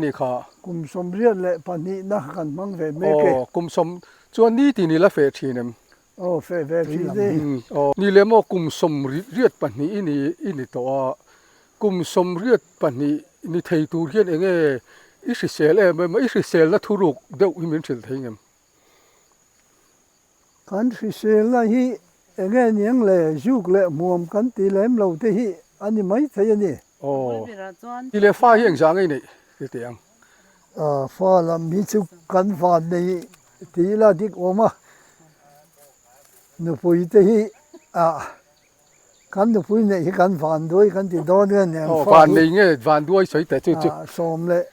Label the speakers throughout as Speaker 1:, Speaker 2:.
Speaker 1: Ni kha.
Speaker 2: Kum 82na kan hmang ve mek e.
Speaker 1: Aw, kum sawm chuan ni tin i la feh thin em?
Speaker 2: Aw, feh ve thin e.
Speaker 1: Aw, ni leh maw kum 82 i ni i ni tawh a, kum 82 ni thei tur hian eng nge i hrisel em em a, i hriselna thuruk deuh hi min hrilh thei ngem?
Speaker 2: Kan hriselna hi eng nge niang le, zuk leh hmuam kan ti lem lo te hi a ni mai thei a ni.
Speaker 1: Aw, ti leh fa hi engzah ngei neih ti teh ang?
Speaker 2: Fa lam hi chu kan van nei ti ila dik awm a, nupui te hi kan nupui neih hi kan van duai kan ti dawn nge niang
Speaker 1: fa hi. Aw, van nei nge van duai sawi teh chu chu.
Speaker 2: Sawm leh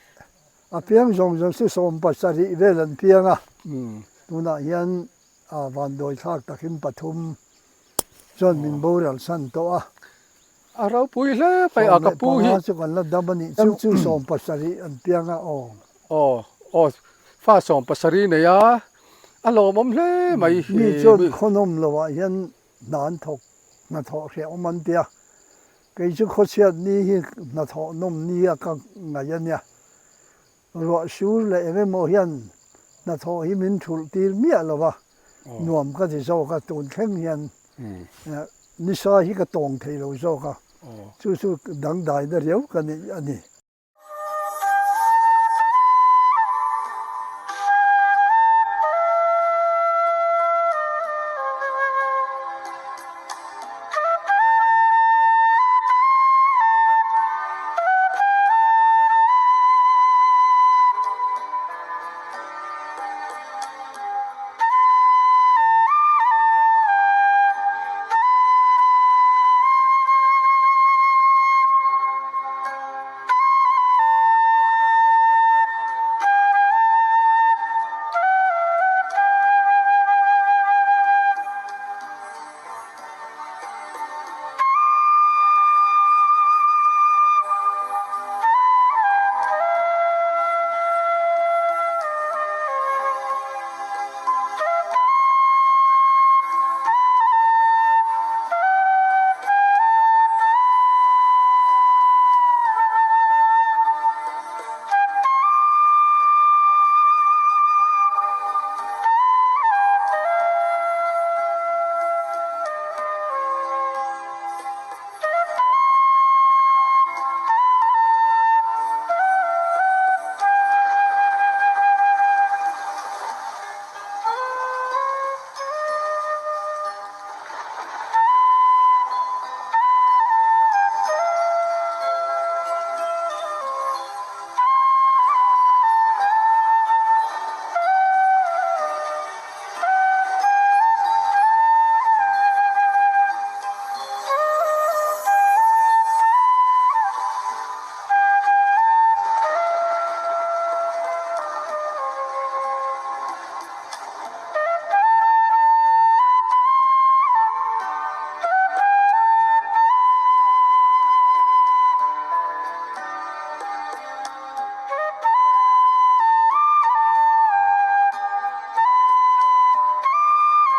Speaker 2: A piang zawng zawng chu 17 vel an piang a, tunah hian vanduai thlak takin pathum chuan min boral san tawh a.
Speaker 1: A ropui hle mai a, ka pu hi.
Speaker 2: 15 chu kan la dam a nih chu. Chu 70 an piang a aw.
Speaker 1: Aw, aw, fa 70 nei a, a lawmawm hle mai.
Speaker 2: Mi chuan khawnawm lovah hian hna an thawk, hnathawh hrehawm an ti a, Kei chu khawchhiat ni hi hnathawh nawm ni a ka ngaih a nia. Ruah sur leh eng emaw hian hnathawh hi min thulh tir miah lo va, nuam ka ti zawk a, tun thleng hian nisa hi ka tawng thei lo zawk a, chu chu dangdaina riau ka neih a ni.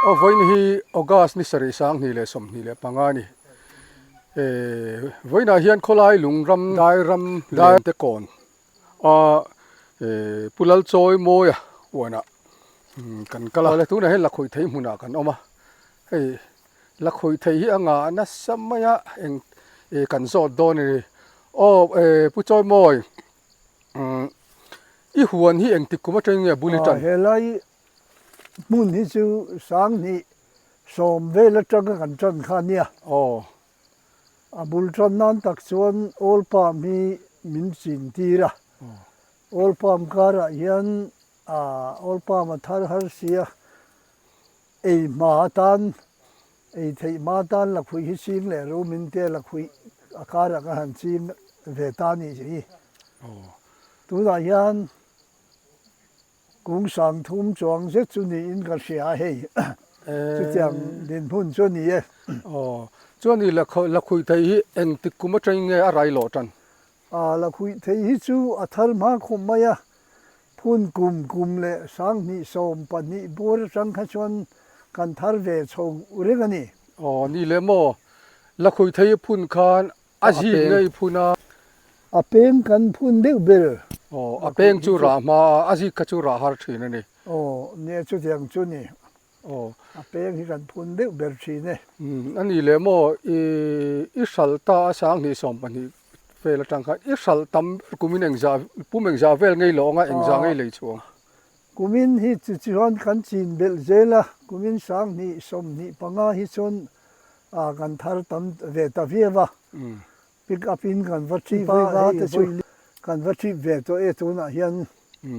Speaker 1: Aw vawiin hi August ni sarih 2025 a ni. Vawiinah hian khawlai lung ram dai ram dai te kawn a Pu Lalchawimawia huanah kan kal a, tunah hian lakhuih thei hmunah kan awm a, hei lakhuih thei hi a ngah nasa mai a, eng kan zawt dawn a ni. Aw Pu Chawimawi i huan hi engtik kum atangin nge bul i tan?
Speaker 2: Helai hmun hi chu 2010 vel atanga kan tan kha a nia.
Speaker 1: Aw.
Speaker 2: A bul tan nan tak chuan Oil Palm hi min chin tir a, Oil Palm karah hian Oil Palm a thar har si a, ei hma atan, ei theih hma atan lakhuih hi ching leh ro min tia lakhuih a karah ka han ching ve ta a nih hi. Tunah hian Kung 30 chuang zet chu niin ka hria a hei, chutiang dinhmun chu a ni e.
Speaker 1: Aw, chuan i lakhuih thei hi engtik kum atangin nge a rai lawh tan?
Speaker 2: Lakhuih thei hi chu a thar hma khawp mai a, phun kum kum leh 2012 bur atang kha chuan kan thar ve chho reng a ni.
Speaker 1: Aw, ni leh maw? Lakhuih thei i phun khan a zing nge i phun a?
Speaker 2: A peng kan phun deuh ber.
Speaker 1: Aw, a peng chu rah hma a, a zik kha chu rah har thin a ni.
Speaker 2: Aw, nia chutiang chu ni.
Speaker 1: Aw.
Speaker 2: A peng hi kan phun deuh ber thin e.
Speaker 1: Umm, a ni leh maw, i i hralh ta a 20 25 vel atang khan i hralh tam ber kumin engzah pum engzah vel ngei lo anga engzah ngei lei chhuang.
Speaker 2: Kumin hi chu chuan kan chin belh zel a, kumin 2025 hi chuan kan thar tam ve ta viau a, pick up in kan va trip a, hei te chu kan va trip ve tawh e tunah hian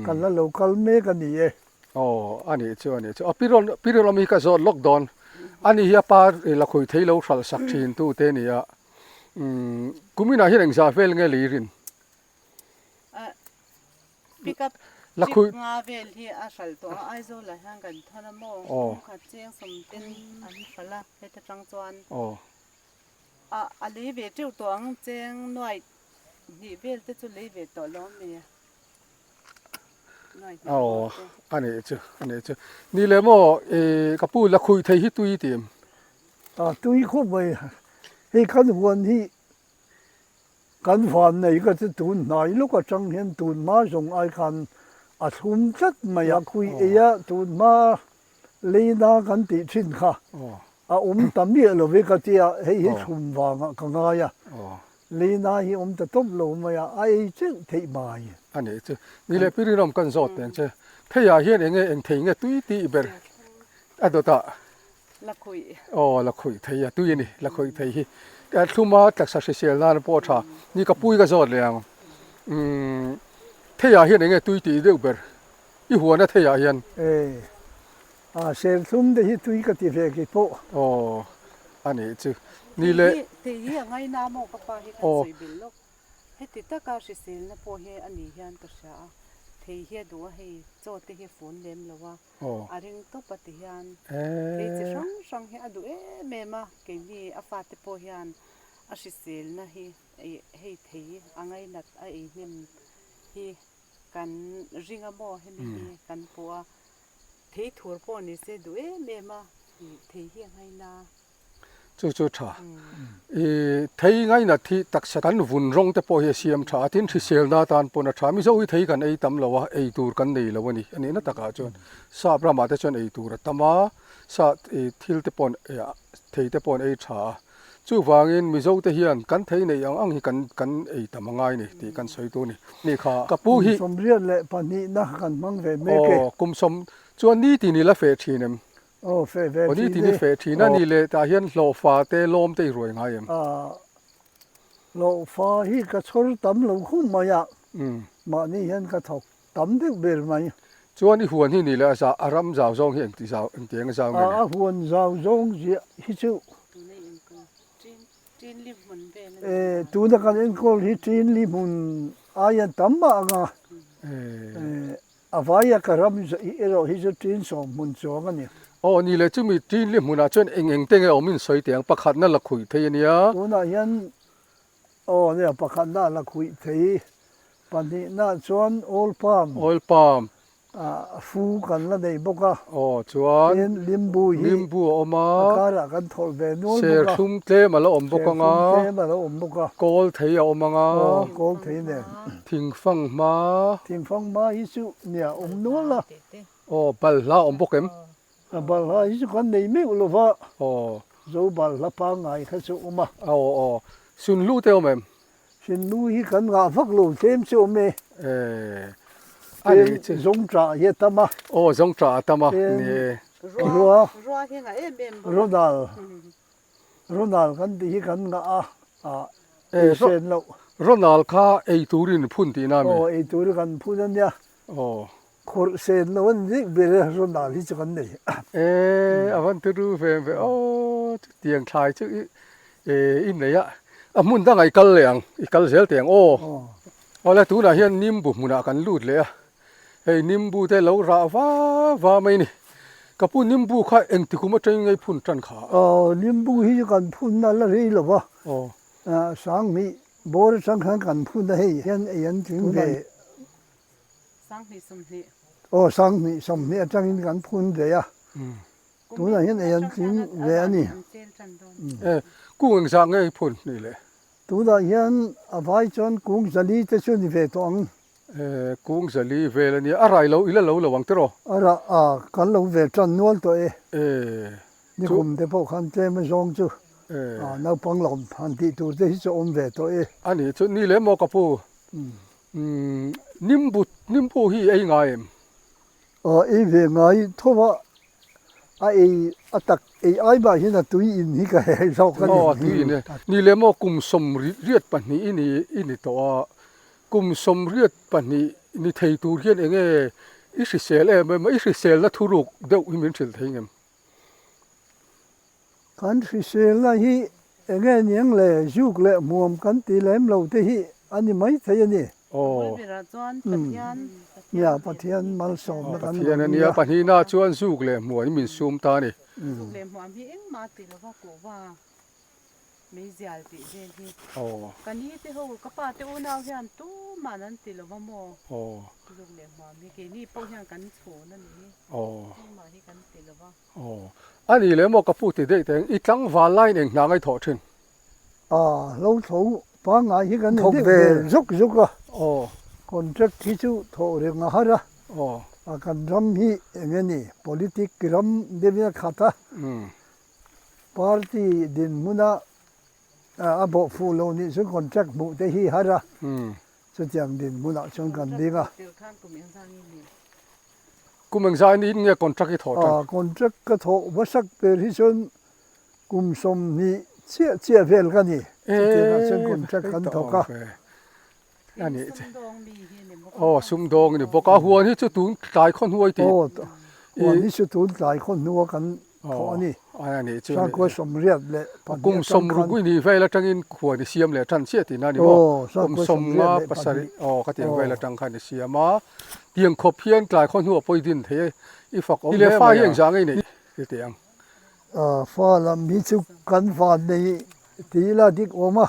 Speaker 2: kan la lo kal mek a ni e.
Speaker 1: Aw a nih chu a nih chu a pirawn pirawn awm hi ka zawt lawk dawn a ni hi a pa la khawi thei lo hralh sak thin tu te a ni a, kuminah hian engzah vel nge lei rin?
Speaker 3: Pickup
Speaker 1: La
Speaker 3: trip
Speaker 1: khui.
Speaker 3: nga vel hi a hralh tawh a, Aizawl ah hian kan thawn a maw,
Speaker 1: Aw.
Speaker 3: kum khat cheng sawm ten an hralh a, heta tang chuan
Speaker 1: Aw.
Speaker 3: a a lei ve teuh tawh ang, cheng nuaih hnih vel te chu lei ve tawh lo ami? Nuaih hnih
Speaker 1: Aw,
Speaker 3: bawr te.
Speaker 1: a nih chu, a nih chu. Ni leh maw, i ka pu la khui thei hi tui tih em?
Speaker 2: A tui khawp mai, hei kan huan hi Kan van nei ka chu tun hnai lawk atang hian tun hma zawng ai khan a thlum tlat mai a, khui ei a tun hma leina kan tih thin kha a awm ta miah lo ve ka tia, hei hi thlum vangah ka ngai a, leina hi awm ta tawp lo mai a, a ei cheuh theih mai.
Speaker 1: A nih chu. Ni leh Pirinawm kan zawt teng che. Theiah hian enge eng thei nge tui tih ber a dawtah
Speaker 3: La khuih.
Speaker 1: Aw, la khuih thei a, tui a ni, la khuih thei hi. Thluma taksa hrisel nan pawh a tha. Ni ka pui ka zawt leh ang. Umm, theiah hian enge tui tih deuh ber? I huana theiah hian.
Speaker 2: E, a serthlum te hi tui ka ti ve kei pawh.
Speaker 1: Aw, a nih chu. Ni leh.
Speaker 3: Thei hi a ngaina maw ka pa hi kan sawi belh lawk. Heti taka hriselna pawh hi a ni hian ka hria a. Thei hi a duh a, hei chaw te hi a fun lem lo a. A ring tawp a ti hian thei chi hrang hrang hi a duh em em a, keini a fate pawh hian a hriselna hi hei thei a ngainat a ei hnem hi kan ring a maw hemi hi kan puh a, thei thur pawh ni se duh em em a, thei hi a ngaina.
Speaker 1: Chu chu tha. I thei ngainat hi taksa kan vun rawng te pawh hi a siam tha a, tin hriselna atan pawn a tha. Mizo hi thei kan ei tam lo a, ei tur kan nei lo a ni. A nihna takah chuan sap ramah te chuan ei tur a tam a, sa thil te pawh thei te pawh an ei tha a. Chuvangin Mizo te hian kan thei neih ang ang hi kan kan ei tam a ngai ni tih kan sawi tur a ni. Ni kha ka pu hi.
Speaker 2: Kum 82na kan hmang ve mek e.
Speaker 1: Aw, kum sawm chuan nitin i la feh thin em?
Speaker 2: Aw feh ve
Speaker 1: Aw
Speaker 2: thin
Speaker 1: nitin i
Speaker 2: e.
Speaker 1: feh thin a ni le tah hian hlawhfa te lawm te i ruai ngai em?
Speaker 2: Aah hlawhfa hi ka chhawr tam lo khum mai a, mahni hian ka thawk tam deuh ber mai.
Speaker 1: Chuan i huan hi ni le a za a ram zau zawng hi engti zau engtiang a zau nge ni?
Speaker 2: A huan zau zawng ziah hi chu.
Speaker 3: Tuna i enkawl ṭin ṭin li hmun vel a ni
Speaker 2: E tuna kan enkawl hi ṭin li hmun aia tam mah ang a.
Speaker 1: E.
Speaker 2: A vaia ka ram erawh hi chu ṭin sawm hmun chuang a ni.
Speaker 1: Aw ni le, chumi ṭin li hmunah chuan eng eng te nge awm in sawi teh ang, pakhatna la khuih thei a nia.
Speaker 2: Tunah hian aw nia, pakhatna la khuih thei, pahnihna chuan oil palm.
Speaker 1: Oil palm.
Speaker 2: A fu kan la nei bawk a.
Speaker 1: Aw chuan.
Speaker 2: Tin limbu hi.
Speaker 1: Limbu a awm a.
Speaker 2: A karah kan thawlh ve nual bawk a.
Speaker 1: Serthlum tlem a la awm bawk ang a.
Speaker 2: Serthlum tlem a la awm bawk a.
Speaker 1: Kawl thei a awm ang a.
Speaker 2: Aw kawl thei nen.
Speaker 1: Thingfang hma.
Speaker 2: Thingfang hma hi chu nia awm nual a.
Speaker 1: Aw, balhla awm bawk em?
Speaker 2: A balhla hi chu kan nei meuh lo va.
Speaker 1: Aw.
Speaker 2: Zo balhla pangngai kha chu awm a.
Speaker 1: Aw aw. Sunlu te awm em?
Speaker 2: Sunlu hi kan ngah vak lo tlem chu awm e.
Speaker 1: E. A nih chu.
Speaker 2: Tlem zawngṭah hi a tam a.
Speaker 1: Aw, zawngṭah a tam a. Ni e.
Speaker 2: Rua.
Speaker 3: Rua hi ngah em em bawk a.
Speaker 2: Ronal. Ronald kan tih hi kan ngah a, ah ei sen loh.
Speaker 1: Ronald kha ei turin phun tihna a mi?
Speaker 2: Aw, ei tur kan phun a nia.
Speaker 1: Aw.
Speaker 2: Khawrh sen loh a ni daih ber e, Ronald hi chu kan nei.
Speaker 1: E, a van turu ve ve aw, chutiang thlai chu i e i nei a, a hmun dangah i kal leh ang, i kal zel teh ang aw. Awle tunah hian nimbu hmunah kan lut leh a. Hei nimbu te lo rah va va mai ni. Ka pu nimbu kha engti kum atangin ngei phun tan kha?
Speaker 2: Aw, nimbu hi chu kan phun a la rei lo va.
Speaker 1: Aw.
Speaker 2: 2000 bawr atang khan kan phun a hei hian ei an tling ve.
Speaker 3: 2020.
Speaker 2: Aw, 2020 atangin kan phun ve a. Tunah hian ei an tling ve a ni.
Speaker 1: E, kung engzah ngei phun ni le?
Speaker 2: Tunah hian a vai chuan kung zali te chu ni ve tawh ang.
Speaker 1: Kung zali vel a nia, a rai lo i la lo lo ang tiraw?
Speaker 2: A rah a, kan lo ve tan nual tawh e. Nikum te pawh khan tlem a zawng chu naupang lawm han tih tur te hi chu awm ve tawh e.
Speaker 1: A nih chu, ni lem maw ka pu? Nimbu, nimbu hi i ei ngai em?
Speaker 2: Aw, ei ve ngai tho a, a ei a tak ei ai mah hian a tui in hi ka heh zawk a ni.
Speaker 1: Aw, a tui in e. Ni lem maw kum 82 i ni i ni tawh a, Kum 82 ni thei tur hian eng nge i hrisel em em a, i hriselna thuruk deuh hi min hrilh thei ngem?
Speaker 2: Kan hriselna hi eng nge niang le, zuk leh hmuam kan ti lem lo te hi a ni mai thei a ni.
Speaker 1: Aw.
Speaker 2: Nia, Pathian malsawmna kan
Speaker 1: Pathian a nia, pahnihna chuan zuk leh hmuam hi min sum ta a ni.
Speaker 3: Zuk leh hmuam hi engmah ti lova kuhva Meizial tih vel hi. Ka ni te ho, ka pa te unau hian tuman an ti lova maw? Zuk leh hmuam hi keini pawh hian kan chhun a ni hi. Engmah hi kan ti lova.
Speaker 1: A nih leh maw ka pu ti daih teng, i tlangval laiin eng hna ngaithawh thin?
Speaker 2: A, lo tho pangngai hi kan thawk ve zuk zuk a. Contract hi chu thawh reng a har a. A kan ram hi eng nge ni politic ram deuhin a khat a. Party dinhmuna a bawh fuh lo nih chu contract hmuh te hi har a, chutiang dinhmunah chuan kan ding a.
Speaker 1: Kum engzah in nge contract i thawh tan?
Speaker 2: Contract ka thawh hmasak ber hi chuan kum 20 chiah chiah vel ka ni, chutiangah chuan contract kan thawk a.
Speaker 1: Aw sumdawng a ni bawk a, huan hi chu tun tlai khaw hnuai tih.
Speaker 2: Aw huan hi chu tun tlai khaw hnua kan thawh a ni.
Speaker 1: A ni chu.
Speaker 2: Sangkua 82
Speaker 1: Kum 60 i nih vel atangin huan i siam leh tan chiah tihna a ni maw? Kum 57 aw ka tiang vel atang khan i siam a, tiang khawp hian tlai khaw hnuah pawh i din thei e, i fak awm hle mai a. Fa hi engzah nge i neih i tih ang?
Speaker 2: Fa lam hi chu kan van nei ti ila dik awm a.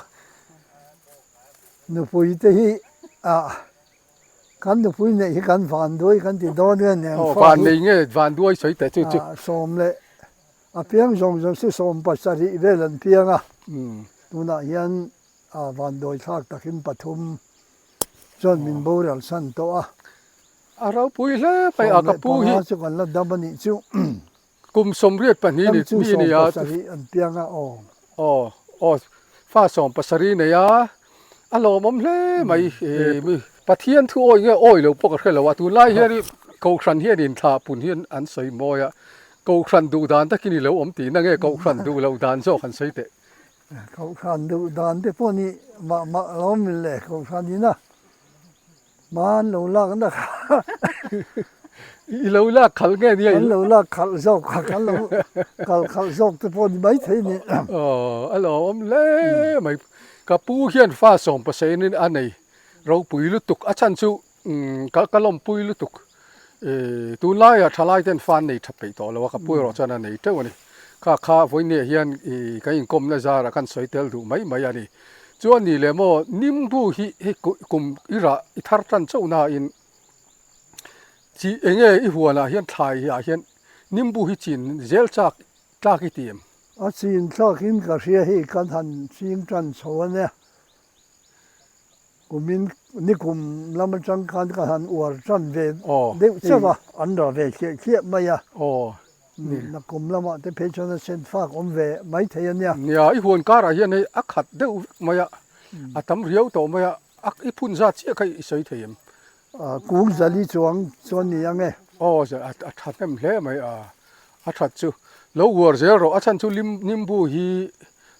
Speaker 2: Nupui te hi ah kan nupui neih hi kan van duai kan ti dawn nge nen
Speaker 1: fa hi. Van nei nge van duai sawi teh chu chu.
Speaker 2: Sawm leh a piang zawng zawng chu 70 vel an piang a. Tunah hian van duai thlak takin pathum chuan min boral san tawh a.
Speaker 1: A ropui hle mai a ka pu hi.
Speaker 2: 15 chu kan la dam a nih chu.
Speaker 1: Kum 82 ni mi ni a.
Speaker 2: 70 an piang a aw.
Speaker 1: Aw aw fa 70 nei a, a lawmawm hle mai e mi Pathian thu awi nge awi lo pawh ka hre lo a, tunlai hian i Kohhran hian inthlah pun hian an sawi mawi a, Kohhran duh dan takin i lo awm tihna nge Kohhran duh loh dan zawk han sawi teh.
Speaker 2: Kohhran duh dan te pawh ni mah mah lo mil le Kohhran ina Hma an lo lak na kha.
Speaker 1: I lo lak khalh nge nia?
Speaker 2: An lo lak khalh zawk kha, kan lo kal khalh zawk te pawh ni maithei ni.
Speaker 1: Aw, a lawmawm hle mai. Ka pu hian fa 70 in a nei ropui lutuk, a chhan chu ka lawmpui lutuk. Tunlaiah thalai ten fa an nei tha peih tawh lo a, ka pu erawh chuan a nei teuh a ni. Kha kha vawinia hian kan inkawmna zarah kan sawi tel duh mai mai a ni. Chuan ni leh maw nimbu hi hei kum i rah i thar tan chauh nain chi eng nge i huanah hian thlai ah hian nimbu hi chin zel chak tlak i ti em?
Speaker 2: A chin thlakin ka hria hei kan han ching tan chho a nia. Kumin nikum lam atang khan ka han uar tan ve deuh chauh a, an rah ve thliah thliah mai a. Nakum lamah te phei chuan a sen fak awm ve mai thei a nia.
Speaker 1: Nia, i huan karah hian hei a khat deuh vek mai a, a tam riau tawh mai a, i phun zat chiah kha i sawi thei em?
Speaker 2: Kung zali chuang chuan ni ang e.
Speaker 1: Aw, a tha hnem hle mai a, a that chu. Lo uar zel rawh, a chhan chu nimbu hi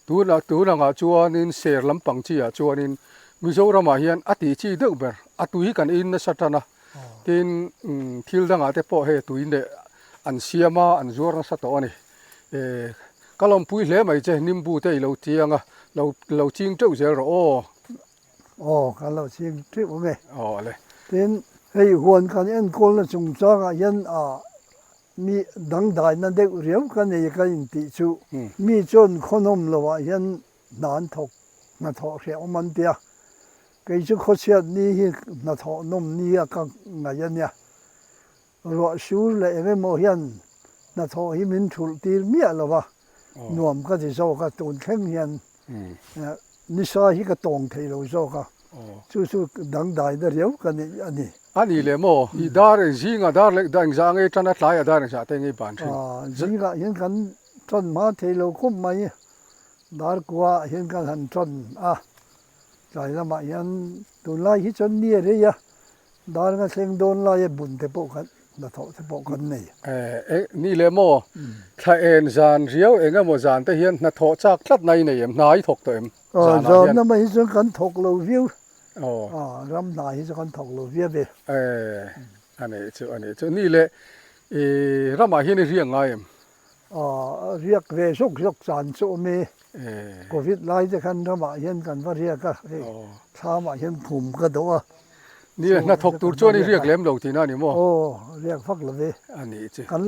Speaker 1: Tunah tun angah chuanin ser lampang chi ah chuanin Mizoramah hian a tih chi deuh ber, a tui kan in nasa tan a, tin thil dangah te pawh hei tui leh an siam a, an zuar nasa tawh a ni. Ka lawmpui hle mai che, nimbu te i lo chiang a, lo lo ching teuh zel rawh aw.
Speaker 2: Aw, kan lo ching teuh ang e.
Speaker 1: Aw le.
Speaker 2: Tin, hei huan kan enkawlna chungchangah hian ah Mi dangdaina deuh riau ka nei ka intih chu mi chuan khawnawm loah hian hna an thawk, hnathawh hrehawm an ti a. Kei chu khawchhiat ni hi hnathawh nawm ni a ka ngaih a nia. Ruah sur leh eng emaw hian hnathawh hi min thulh tir miah lo va, nuam ka ti zawk a, tun thleng hian nisa hi ka tawng thei lo zawk a. Chu chu dangdaina riau ka neih a ni.
Speaker 1: A ni leh maw? I dar eng zingah dar leh engzah ngei tan a tlaiah dar engzah te ngei ban thin?
Speaker 2: Zingah hian kan tan hma thei lo khawp mai. Dar kuaah hian kan han tan a, tlai lamah hian tunlai hi chuan ni a rei a, dar nga thleng dawn laia bun te pawh kan hnathawh te pawh kan nei.
Speaker 1: Ni leh maw? Thla en zan riau eng emaw zan te hian hnathawh chak tlat na i nei em? Hna i thawk tawh em?
Speaker 2: Zanah hian. Zan lamah hi chuan kan thawk lo viau. Ram hna hi chu kan thawk lo viau ve.
Speaker 1: A nih chu, a nih chu. Ni leh i ramah hian i riak ngai em?
Speaker 2: Riak ve zawk zawk chan chu awm e. Covid lai te khan ramah hian kan va riak a, hei thlamah hian khum ka dawh a.
Speaker 1: Ni leh hnathawk tur chuan i riak lem lo tihna a ni maw?
Speaker 2: Aw, riak vak lo ve.
Speaker 1: A nih chu.
Speaker 2: Kan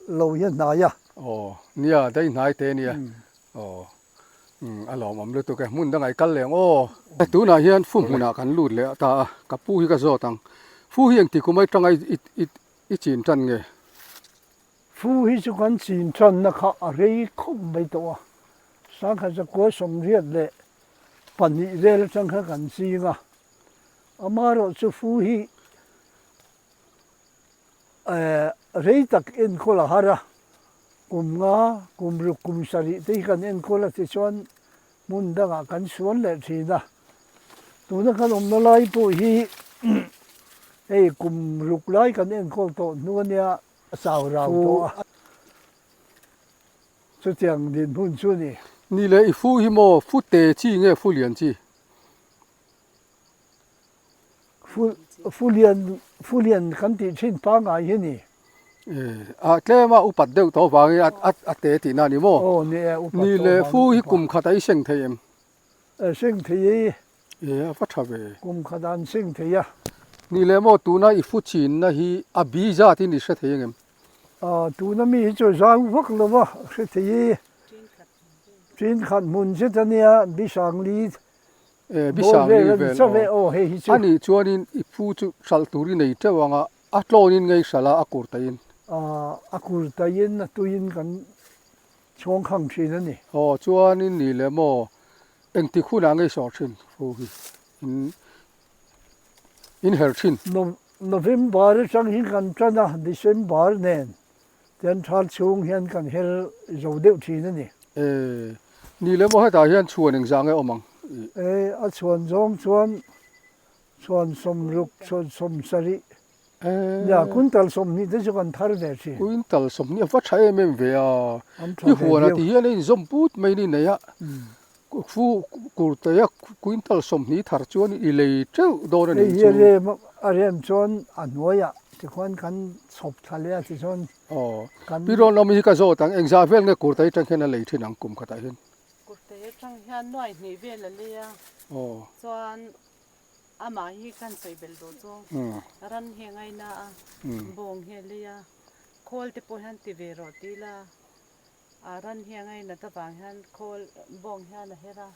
Speaker 2: lo hian hnai a.
Speaker 1: Aw, nia, daih hnai te nia. Aw. Umm a lawmawm lutuk e, hmun dangah i kal leh ang aw. Tunah hian fu hmunah kan lut leh ta a, ka pu hi ka zawt ang. Fu hi engti kum atanga i i i chin tan nge?
Speaker 2: Fu hi chu kan chin tanna kha a rei khawp mai tawh a, sangkhat zakua 82 vel atang kha kan ching a, amaherawhchu fu hi Rei tak enkawl a har a, kum nga, kum ruk, kum sarih te hi kan enkawl a tichuan hmun dangah kan suan leh thin a. Tuna kan awmna lai pawh hi hei kum ruk lai kan enkawl tawh hnu a nia, a chau rau tawh a, chutiang dinhmun chu a ni.
Speaker 1: Ni leh i fu hi maw, fu te chi nge fu lian chi?
Speaker 2: Fu lian fu lian kan tih thin pangngai hi ni.
Speaker 1: A tlem a upat deuh tawh vangin a a te tihna a ni maw?
Speaker 2: Aw ni e upat tawh
Speaker 1: vangin. Ni le fu hi kum khat a i seng thei em?
Speaker 2: E seng thei e.
Speaker 1: E a va tha ve.
Speaker 2: Kum khat an seng thei a.
Speaker 1: Ni le maw tuna i fu chinna hi a bi zat in i hre thei engem?
Speaker 2: A tuna mi hi chu zau vak lo va hre thei e. Tin khat hmun zet a nia Bisangli
Speaker 1: E, Bisang li vel aw. A nih chuanin i pu chu hralh tur i nei teuh ang a, a tlawnin ngei hralh a, a kur taiin.
Speaker 2: A kur taiin a tuiin kan chhuang khang thin a ni.
Speaker 1: Aw, chuanin ni leh maw, engtik hunah ngei sawh thin pu hi in in her thin.
Speaker 2: November atang hi kan tan a, December nen Tian thal chhung hian kan her zo deuh thin a ni.
Speaker 1: E, ni leh maw hetah hian chhuan engzah nge awm ang?
Speaker 2: E, a chhuan zawng chuan chhuan sawmruk, chhuan sawmsarih, nia quintal 20 te chu kan thar ve thin.
Speaker 1: Quintal 20 a va tha em em ve a, i huanah ti hian a inzawm put mai ni nei a, Fu kurtaia quintal 20 thar chuan i lei teuh dawn a nih
Speaker 2: chu. Hei hi a rem a rem chuan a hnuaiah tikhuan kan chhawp thla leh a tichuan
Speaker 1: kan. Pi Rawn Awmi hi ka zawt ang, engzah vel nge kurtai atang hian a lei thin ang kum khatah hian?
Speaker 3: Kurtai atang hian nuai hnih vel a lei a, chuan amah hi kan sawi belh duh chu ran hi a ngaina a, bawng hi a lei a, khawl te pawh hian ti ve rawh ti ila. A ran hi a ngainat avang hian khawl bawng hian a her a,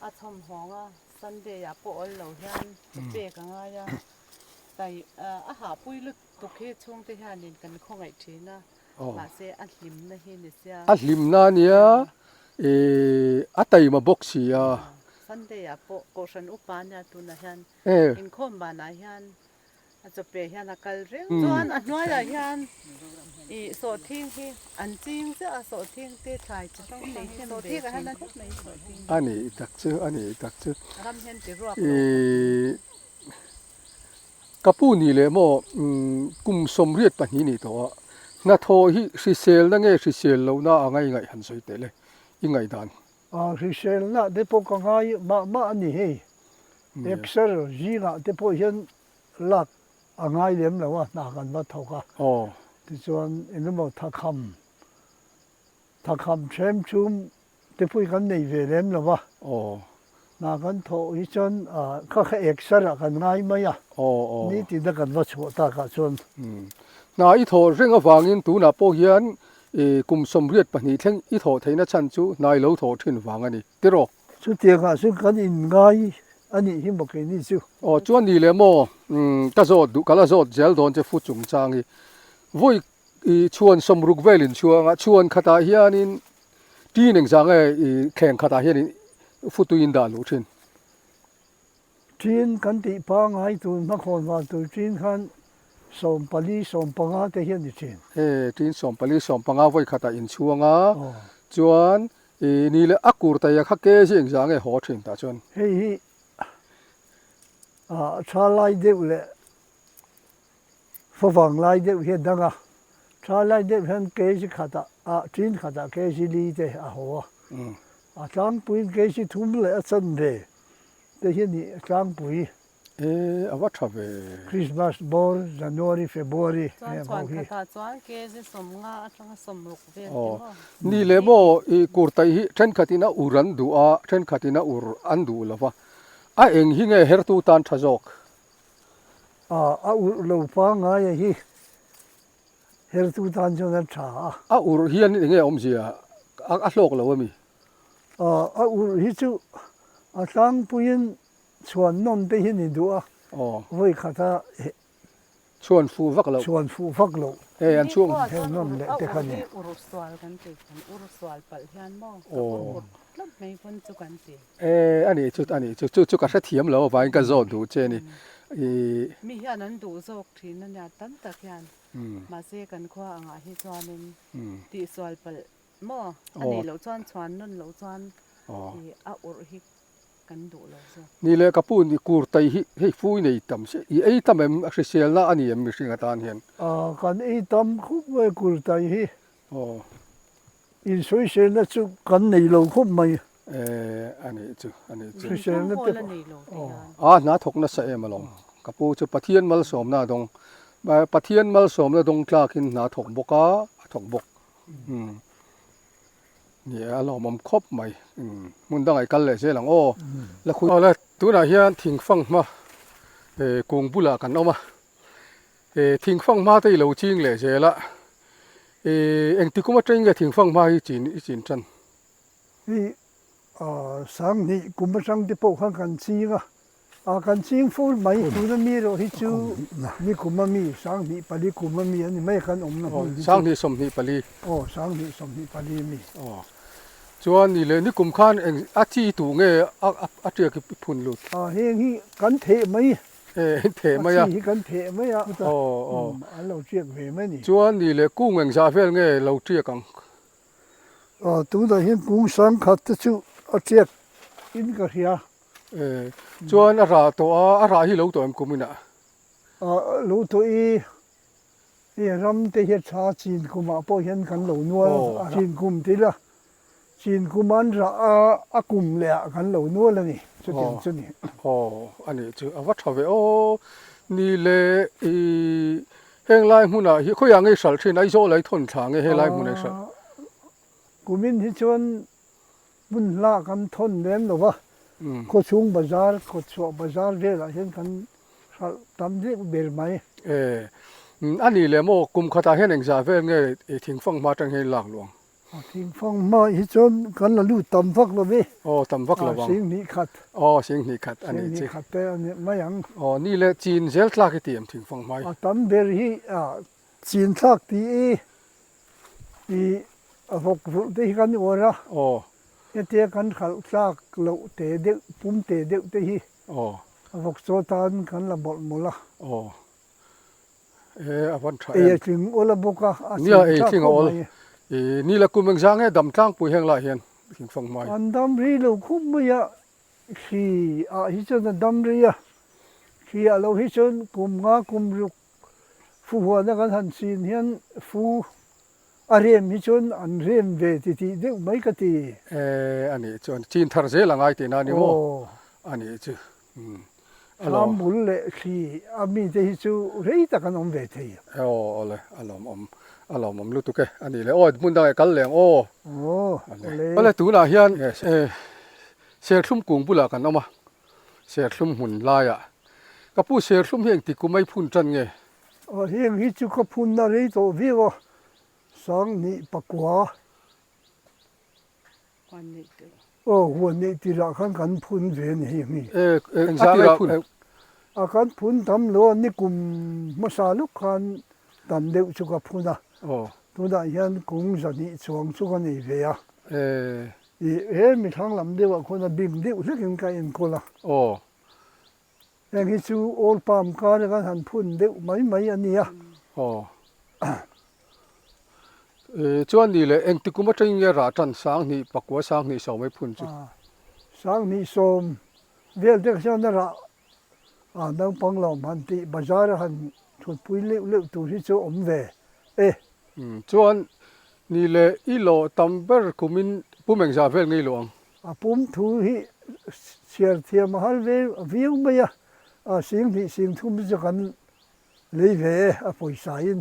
Speaker 3: a chhawm hawng a, Sunday ah pawh awl lo hian chaw pek a ngai a, tai a hahpui lutuk hi chhungte hianin kan khawngaih thin a, mahse a hlimna hi ni sia.
Speaker 1: A hlimna a nia, ih a taima bawk si a.
Speaker 3: Sunday ah pawh Kohhran upa a nia tunah hian inkhawm banah hian A chawpe hian a kal reng chuan a hnuaiah hian ih sawhthing hi an ching chiah a sawhthing te thlai chi hrang hrang hi sawhthing ah hian a khawp mai sawhthing
Speaker 1: a ni tak chu a ni tak chu
Speaker 3: ram hian ti ruak lo
Speaker 1: ih ka pu ni leh maw kum 82 ni tawh a hnathawh hi hriselna nge hrisel lohna a ngai ngaih han sawi teh le i ngaihdan.
Speaker 2: Hriselna te pawh ka ngai mah mah a ni hei. Exer zingah te pawh hian lak a ngai lem lo a, hna kan va thawk a. Tichuan engemaw thakham, thakham ṭhem chhum te pawh hi kan nei ve lem lo va. Hna kan thawh hi chuan kha kha exer ah kan ngai mai a, nitin a kan va chhuah takah chuan.
Speaker 1: Hna i thawh reng avangin tunah pawh hian kum 82 thleng i thawh theihna chhan chu hna i lo thawh ṭhin vang a ni. Tiraw?
Speaker 2: Chutiangah chuan kan inngai a nih hi maw keini chu.
Speaker 1: Aw chuan ni leh maw umm ka zawt duh ka la zawt zel dawn che fu chungchang hi vawi i chhuan 60 vel in chhuang a chhuan khatah hianin tin engzah nge i thleng khatah hianin fu tui in dah luh thin.
Speaker 2: Ṭin kan tih pangngai tur hmakhawn van tur ṭin khan 14, 15 te hi a ni ṭhin.
Speaker 1: E, ṭin 14, 15 vawi khatah inchhuang a, chuan i ni leh a kur taia kha kg engzah nge haw ṭhin tah chuan?
Speaker 2: Hei hi tha lai deuh leh favang lai deuh hi a dang a, tha lai deuh hian kg khatah ah ṭin khatah kg li te a haw a, a tlangpuiin kg thum leh a chanve te hi a nih a tlangpui.
Speaker 1: E, a va tha ve.
Speaker 2: Christmas bawr January, February
Speaker 3: Chuan
Speaker 2: heng ho
Speaker 3: chuan
Speaker 2: hi.
Speaker 3: khatah chuan kg 50 atanga 60 vel te maw?
Speaker 1: Ni leh maw i kurtai hi thenkhatin a ur an duh a, thenkhatin a ur an duh lo va. A eng hi nge hertu tan tha zawk?
Speaker 2: A, a urh lo pangngaia hi hertu tan chuan a tha a.
Speaker 1: A urh hian eng nge awmzia? A hlawk lo a mi?
Speaker 2: A, a urh hi chu a tlangpuiin chhuan nawn te hi ni duh a, vawi khata
Speaker 1: chhuan fuh vak loh.
Speaker 2: Chhuan fuh vak loh.
Speaker 1: Hei an chhuak
Speaker 2: heng nawn leh te kha ni.
Speaker 3: Ur sual kan ti kan ur sual palh hian maw ka ur ur tlawp mai pawn chu kan ti.
Speaker 1: E a nih chu a nih chu chu chu ka hrethiam lo avangin ka zawt duh che a ni. I.
Speaker 3: Mi hian an duh zawk thin a nia tam tak hian mahse kan khua angah hi chuanin tihsual palh Maw? A nih loh chuan chhuan nawn loh chuan i a urh hi kan duh lo zawk.
Speaker 1: Ni leh ka pu ni kur tai hi hei fui nei tam se i ei tam em a hriselna a ni em mihring atan hian?
Speaker 2: Aw kan ei tam khawp mai kur tai hi.
Speaker 1: Aw.
Speaker 2: Insawiselna chu kan nei lo khawp mai.
Speaker 1: E a nih chu a nih chu.
Speaker 2: Hriselna te pawh.
Speaker 1: A hna thawk nasa em alawm. Ka pu chu Pathian malsawmna a dawng. Pathian malsawmna dawng tlakin hna thawk bawk a, a thawk bawk. Umm ni e a lawmawm khawp mai umm hmun dangah i kal leh zel ang aw la khui awle tunah hian thingfang hma eh kung bulah kan awm a eh thingfang hma te i lo ching leh zel a eh engti kum atangin nge thingfang hma hi chin i chin tan.
Speaker 2: Hei Sanghnih kum atang te pawh khan kan ching a, a kan ching fur mai tuna mi erawh hi chu ni kum a mi Sanghnih pali kum a mi a ni mai a kan awmna hmun hi chu.
Speaker 1: Sanghnih 24.
Speaker 2: Aw Sanghnih 24 a mi.
Speaker 1: Aw chuan ni leh ni kum khan eng a chi tu nge a a tiak i phun lut?
Speaker 2: A heng hi kan theh mai.
Speaker 1: E theh mai a.
Speaker 2: A chi hi kan theh mai a.
Speaker 1: Aw aw.
Speaker 2: An lo tiak ve mai a ni.
Speaker 1: Chuan ni leh kung engzah vel nge lo tiak ang?
Speaker 2: Tunah hian kung sangkhat te chu a tiak in ka hria.
Speaker 1: E, chuan a rah tawh a, a rah hi lo tawh em kum inah?
Speaker 2: Lo tawh i, hei ram te hi a tha chin kumah pawh hian kan lo nual a, chin kum ti ila, chin kum an rah a, a kum leh ah kan lo nual a ni, chutiang chu ni.
Speaker 1: Aw, a nih chu, a va tha ve aw, ni leh i Heng lai hmunah hi khawiah nge i hralh thin? Aizawl a i thawn thla nge helai hmunah i hralh?
Speaker 2: Kumin hi chuan hmun hla kan thawn lem lo va, khawchhung bazar, kawtchhuah bazar velah hian kan hralh tam deuh ber mai.
Speaker 1: E, a nih leh maw, kum khatah hian engzah vel nge i thingfang hma atang hian i lak luh ang?
Speaker 2: A thingfang hma hi chuan kan la lut tam vak lo ve.
Speaker 1: Aw tam vak lo ang.
Speaker 2: Sing hnih khat.
Speaker 1: Aw sing hnih khat a nih chi.
Speaker 2: Sing hnih khat te a ni mai ang.
Speaker 1: Aw ni le chin zel tlak i ti em thingfang hma hi?
Speaker 2: A tam ber hi chin thlak ti i i a vawk vulh te hi kan uar a.
Speaker 1: Aw.
Speaker 2: Hetia kan hralh tlak loh te deuh pum te deuh te hi.
Speaker 1: Aw.
Speaker 2: A vawk chaw tan kan la mawlh mawlh a.
Speaker 1: Aw. E a van tha em.
Speaker 2: Ei a tling awl a bawk a, a
Speaker 1: Nia ei tling a awl. I ni la kum engzah nge dam tlangpui heng lah hian thingfang hmai.
Speaker 2: An dam rei lo khup mai a, thli ah hi chuan a dam rei a, thli ah lo hi chuan kum nga kum ruk fu huana kan han chin hian fu a rem hi chuan an rem ve ti tih deuh mai ka ti.
Speaker 1: E a nih chuan chin thar zel a ngai tihna a ni maw? A nih chu.
Speaker 2: Thlam bul leh thli a mite hi chu rei tak an awm ve thei.
Speaker 1: Aw awle a lawmawm a lawmawm lutuk e a nih le aw hmun dangah i kal leh ang aw.
Speaker 2: Aw awle.
Speaker 1: Awle tunah hian serthlum kung bulah kan awm a serthlum hmun laiah ka pu serthlum hi engtik kum a i phun tan nge?
Speaker 2: Aw heng hi chu ka phunna rei tawh viau a 20 pakua. Aw, huan neih tirah khan kan phun ve a ni hei mi.
Speaker 1: E, engzah lai phun?
Speaker 2: A kan phun tam lo a, nikum hmasa luk khan tam deuh chu ka phun a.
Speaker 1: Aw.
Speaker 2: Tunah hian kung zahnih chuang chu ka nei ve a.
Speaker 1: E.
Speaker 2: I he mi thlang lam deuhah khuan a bim deuh hlekin ka enkawl a.
Speaker 1: Aw.
Speaker 2: Heng hi chu oil palm kara kan han phun deuh mai mai a nia.
Speaker 1: Aw. Chuan ni leh engti kum atangin nge rah tan 2000 pakua 2010 mai phun chu?
Speaker 2: 2010 vel te kha chuan a rah a naupang lo han tih bazar a han thutpui leuh leuh tur hi chu awm ve e.
Speaker 1: Chuan ni leh i lawh tam ber kumin pum engzah vel ngei lo ang?
Speaker 2: A pum thu hi chhiar thiam a har ve viau mai a, a 20 30 hi chu kan lei ve e a pawisa in.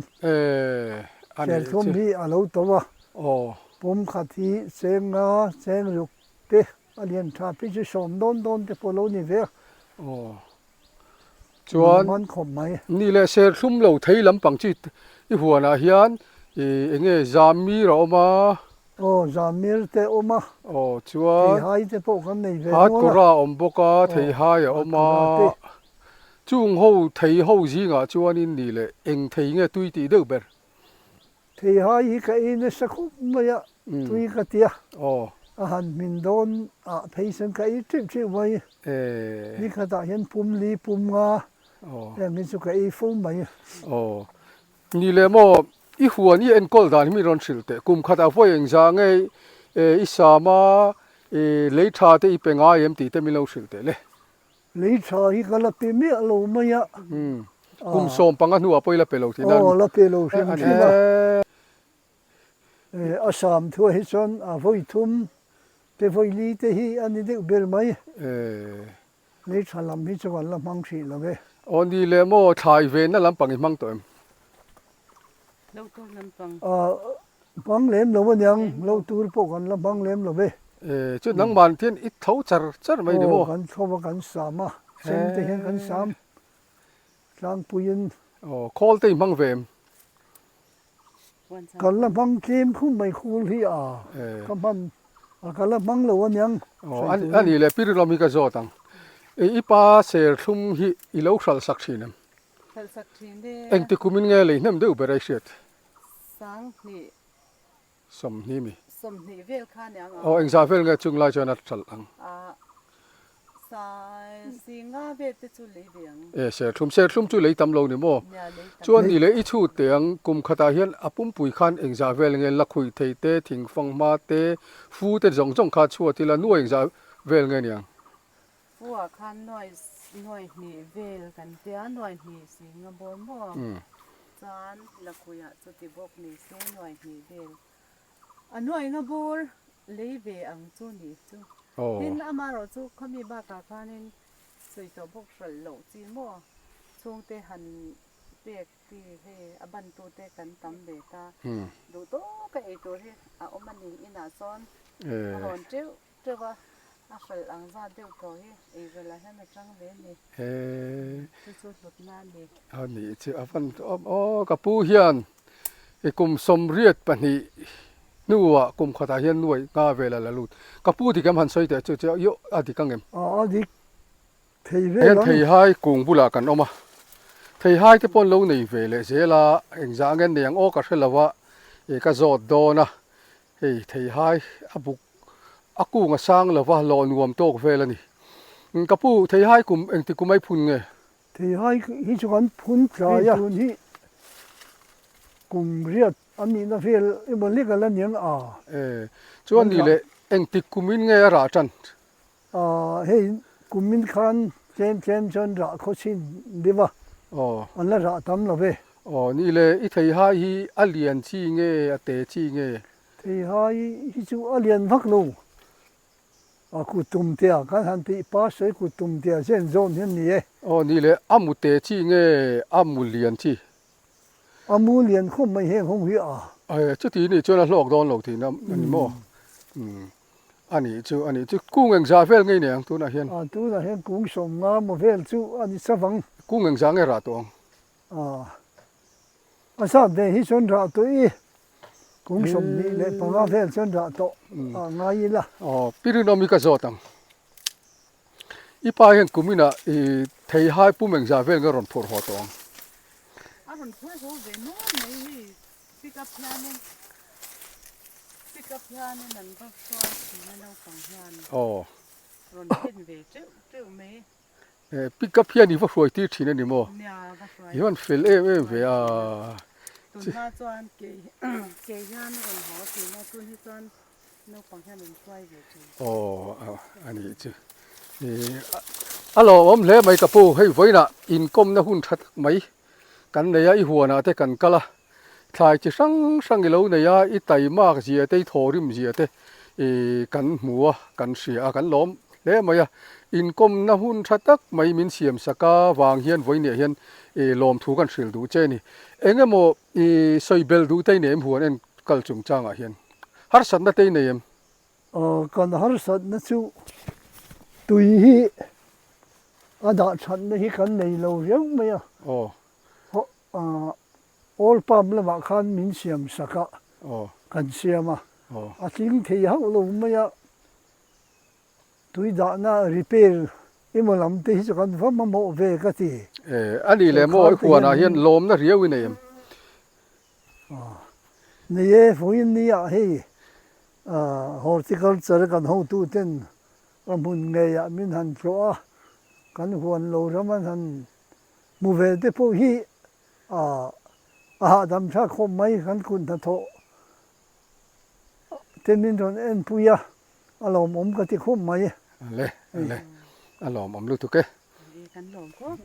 Speaker 2: Serthlum hi a lo to a, pum khat hi cheng nga cheng ruk te a lian tha phei chu sawm dawn dawn te pawh a lo ni ve a.
Speaker 1: Chuan ni leh serthlum lo thei lampang chi i huanah hian eng nge Zamir a awm a.
Speaker 2: Aw Zamir te a awm a.
Speaker 1: Aw chuan
Speaker 2: Theihai te pawh kan nei ve nual a.
Speaker 1: Hatkawra a awm bawk a, Theihai a awm a. Chung ho thei ho zingah chuanin ni leh eng thei nge tui tih deuh ber?
Speaker 2: Theihai hi ka ei nasa khawp mai a, tui ka ti a, a han hmin dawn ah phei chuan ka ei teuh teuh mai. Nikhatah hian pum li pum nga heng hi chu ka ei fo mai.
Speaker 1: Aw, ni leh maw, i huan i enkawl dan hi min rawn hrilh teh, kum khatah vawi engzah nge i sam a, lei tha te i pe ngai em tih te min lo hrilh teh le.
Speaker 2: Lei tha hi ka la pe miah lo mai a.
Speaker 1: Kum 15 hnuah pawh i la pe lo tih nan.
Speaker 2: Aw, la pe lo hrim hrim a. A sam thuah hi chuan a vawi thum te vawi li te hi a ni deuh ber mai. Lei tha lam hi chu kan la hmang hrih lo e.
Speaker 1: Aw ni leh maw, thlai venna lampang i hmang tawh em?
Speaker 3: Lo tur lampang.
Speaker 2: Hmang lem lo aniang, lo tur pawh kan la hmang lem lo ve.
Speaker 1: E, chu nangman hian i tho char char mai ni maw?
Speaker 2: Aw, kan tho a, kan sam a, sen te hian kan sam tlangpuiin.
Speaker 1: Aw, khawl te i hmang ve em?
Speaker 2: Kan la hmang tlem khum mai khawl hi a, ka hman a, ka la hmang lo aniang.
Speaker 1: Aw, a nih leh Pirilawm hi ka zawt ang. E, i pa serthlum hi i lo hralh sak thin em?
Speaker 3: Hralh sak thin e.
Speaker 1: Engti kumin nge lei hnem deuh ber a i hriat?
Speaker 3: 2000.
Speaker 1: 20 mi.
Speaker 3: 20 vel kha aniang
Speaker 1: ang. Aw engzah vel nge chung lai chuan a hralh ang?
Speaker 3: Ah sa si nga vel te chu lei ve ang.
Speaker 1: E serthlum, serthlum chu lei tam lo ni maw?
Speaker 3: Nia lei tam.
Speaker 1: Chuan ni leh i chhut teh ang, kum khatah hian a pumpui khan engzah vel nge lakhuih thei te, thingfang hma te, fu te zawng zawng kha chhuat ila nuai engzah vel nge niang?
Speaker 3: Fu ah khan nuai nuai hnih vel kan tia, nuai hnih si nga bawr maw? Chuan lakhuih ah chuti bawk ni se nuai hnih vel. A nuai nga bawr lei ve ang chu nih chu. Tin amaherawh chu khawmi bakah khanin sawi tawh bawk hralh loh chi maw? Chhungte han pek chi hei a bantute kan tam ve ta. Duh tawka ei tur hi a awm a ni inah sawn a rawn teuh. Teuh a, a hralh ang zat deuh tawh hi eiral ah hian a chang ve a ni. Chu chu hlutna a ni.
Speaker 1: A nih chu a van aw ka pu hian i kum 82 hnuah kum khatah hian nuaih nga vel a la lut. Ka pu dik em han sawi teh chu chu a dik ang em?
Speaker 2: A dik thei vel ang.
Speaker 1: Hian theihai kung bulah kan awm a, theihai te pawh an lo nei ve leh zel a, engzah nge an nei ang aw ka hre lo a, ka zawt dawn a, Hei theihai a buk a kung a sang lova lawh nuam tawk vel a ni. Ka pu, theihai kum engti kum ai phun nge?
Speaker 2: Theihai hi chu kan phun tlai a, tun hi kum riat a nihna vel emaw lek a la niang a.
Speaker 1: E, chuan ni leh engtik kumin nge a rah tan?
Speaker 2: Aaa hei kumin khan tlem tlem chuan rah khaw chhin deuh a, an la rah tam lo ve.
Speaker 1: Aw ni le, i theihai hi a lian chi nge a te chi nge?
Speaker 2: Theihai hi chu a lian vak lo, a kut tum tia kan han tih pa sawi kut tum tia zen zawn hi an ni e.
Speaker 1: Aw ni le, a mu te chi nge a mu lian chi?
Speaker 2: A mu lian khawp mai heng ho hi a.
Speaker 1: Chuti nih chuan a hlawk dawn lo tihna a ni maw? A nih chu, a nih chu. Kung engzah vel ngei nei ang tunah hian?
Speaker 2: A, tunah hian kung 50 maw vel chu a ni chavang.
Speaker 1: Kung engzah nge rah tawh ang?
Speaker 2: A, a zat ve hi chuan rah tawh i, kung 25 vel chuan rah tawh a ngai ila.
Speaker 1: Aw, Pi Rinawmi ka zawt ang. I pa hian kum inah i theihai pum engzah vel nge rawn phurh haw tawh ang?
Speaker 3: A rawn phurh haw ve nual mai hei, pick up hianin pick up hianin an va hruai thin a naupang hian rawn thlen ve teuh teuh mai.
Speaker 1: Pick up hian i va hruai tir thin a ni maw?
Speaker 3: Nia, va hruai.
Speaker 1: I van fel em em ve a.
Speaker 3: Tunhma chuan kei kei hian a rawn haw thin a, tun hi chuan naupang hian an hruai ve thin.
Speaker 1: Aw a nih chu. A lawmawm hle mai ka pu, hei vawiinah inkawmna hun tha tak mai kan nei a, i huanah te kan kal a, thlai chi hrang hrang i lo nei a, i taimak zia te, i thawhrim zia te kan hmu a, kan hria a, kan lawm hle mai a. Inkawmna hun tha tak mai min siam sak a vang hian vawiinah hian lawmthu kan hrilh duh che a ni. Eng emaw i sawi bel duh te i nei em huan enkawl chungchangah hian harsatna te i nei em?
Speaker 2: Kan harsatna chu tui hi a dah thatna hi kan nei lo riau mai a. Oil palm lamah khan min siam sak a, kan siam a, a tling thei hauh lo mai a, tui dahna repair emaw lam te hi chu kan va mamawh ve ka ti.
Speaker 1: A nih leh maw i huanah hian lawmna riau i nei em?
Speaker 2: Nei e, vawiin ni ah hei horticulture kan hotu ten ka hmun ngeiah min han tlawh a, kan huan lo ram an han hmu ve te pawh hi a hahdam thlak khawp mai kan kut hnathawh te min rawn enpui a, a lawmawm ka ti khawp mai.
Speaker 1: Ale, ale, a lawmawm lutuk e.
Speaker 3: Kan lawm khawp.